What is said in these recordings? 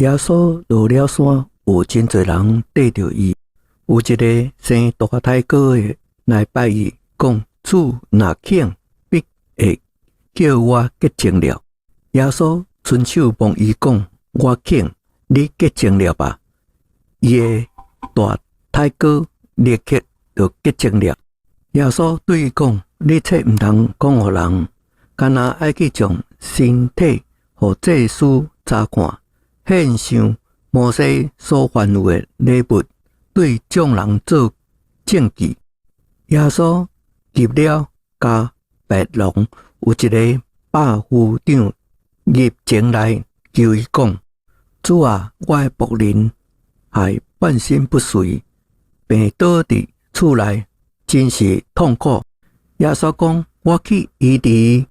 耶穌落了山，有真濟人綴著伊。有一个生大胎哥的來拜伊，講：主若肯，必會叫我潔淨了。耶穌伸手摸伊講：我肯，你潔淨了吧。伊的大胎哥立刻就潔淨了。耶穌對伊講：你切毋通講予人，干焦愛去將身體予祭司查看，獻上摩西所吩咐的禮物，對眾人做證據。耶穌入了迦百農，有一个百夫長入前來求伊講：主啊，我的僕人還半身不遂，病倒佇厝內，真是痛苦。耶穌講：我去醫治伊。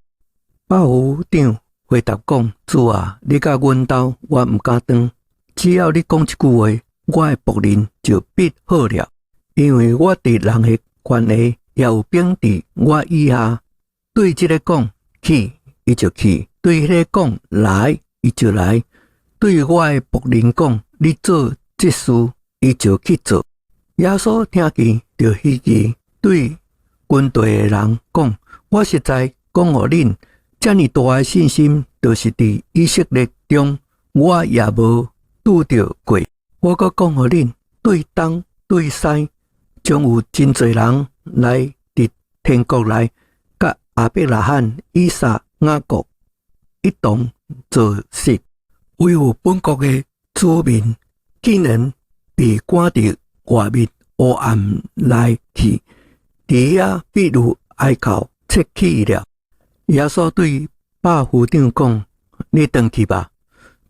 百夫長回答講：主啊，你到阮兜，我毋敢當。只要你講一句話，我的僕人就必好了。因為我佇人的權下，也有兵佇我以下。對這个講去，伊就去；對彼个講來，伊就來。對我的僕人講，你做這事，伊就去做。耶穌聽見就稀奇，對跟隨的人講：我實在講予恁，遮爾大的信心，就是佇以色列中，我也無拄著過。我閣講予恁，對東對西，將有真濟人來佇天國內，佮亞伯拉罕、以撒、雅各一同坐席。維護本國的子民，竟然被趕佇外面黑暗內去，佇遐必有哀哭切齒了。耶穌對百夫長講：你轉去吧，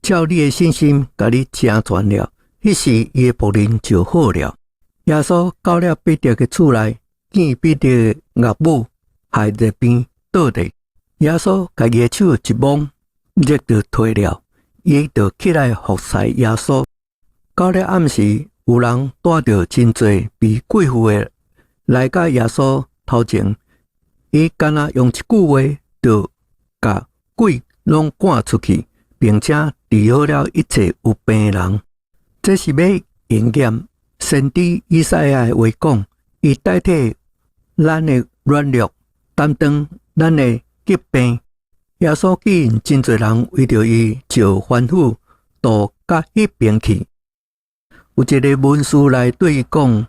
照你的信心共你成全了。彼時，伊的僕人就好了。耶穌到了彼得的厝內，見彼得的岳母佇熱邊倒咧。耶穌共伊的手一摸，熱就退了，伊就起來服侍耶穌。到了暗時，有人帶著真濟被鬼附的來到耶穌頭前，伊干焦用一句話，就共鬼攏趕出去，並且治好了一切有病的人。這是欲應驗先知以賽亞的話講，伊代替咱的軟弱，擔當咱的疾病。耶穌見真濟人圍著伊，就吩咐渡到彼邊去。有一个文士來對伊講：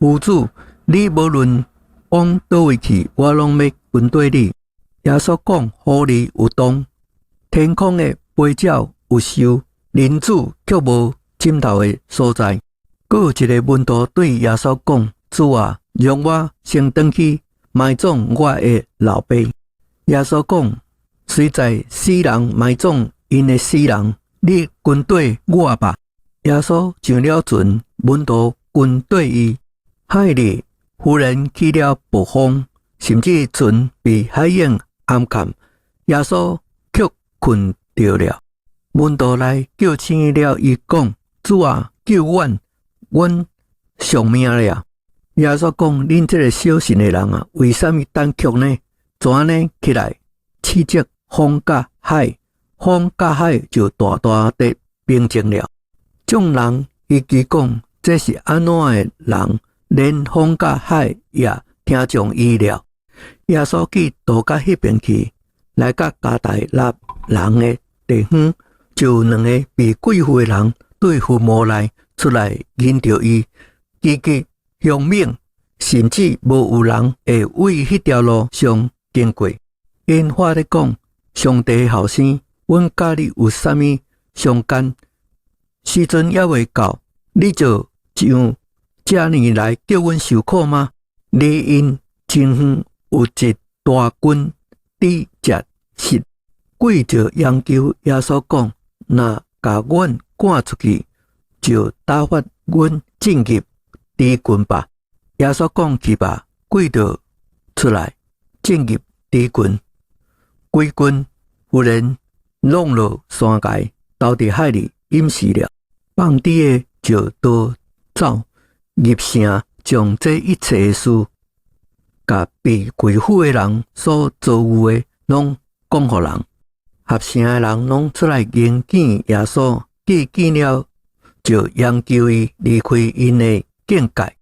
夫子，你無論往佗位去，我攏欲跟綴你。耶穌講：狐狸有洞，天空的飛鳥有巢，人子卻無枕頭的所在。閣有一个門徒對耶穌講：主啊，容我先轉去埋葬我的老爸。耶穌講：隨在死人埋葬𪜶的死人，你跟綴我吧。耶穌上了船，門徒跟綴伊。海裡忽然起了暴風，甚至船被海湧掩蓋，耶穌卻睏著了。門徒來叫醒了伊，講：主啊，救阮，阮喪命了。耶穌講：恁這个小信的人啊，為啥物膽怯呢？怎按呢起來，斥責風佮海，風佮海就大大的平靜了。眾人稀奇講：這是按怎的人，連風佮海也聽從伊了。耶穌去渡到彼邊去，來到加大納人的地方，就有兩个被鬼附的人對墳墓內出來迎著伊，極其兇猛，甚至無有人會為彼條路上經過。𪜶喊咧講：上帝後生，阮佮你有啥物相干？時陣猶未到，你就上遮爾來叫阮受苦嗎？離𪜶真遠有一大群豬食食，鬼就央求耶穌講：若共阮趕出去，就打發阮進入豬群吧。耶穌講：去吧，鬼就出來進入豬群，規群忽然挵落山崖，投佇海裡淹死了。放豬的就逃走入城，將這一切的事，共被鬼附的人所遭遇的，攏講予人。合城的人攏出來迎見耶穌，既見了，就央求伊離開𪜶的境界。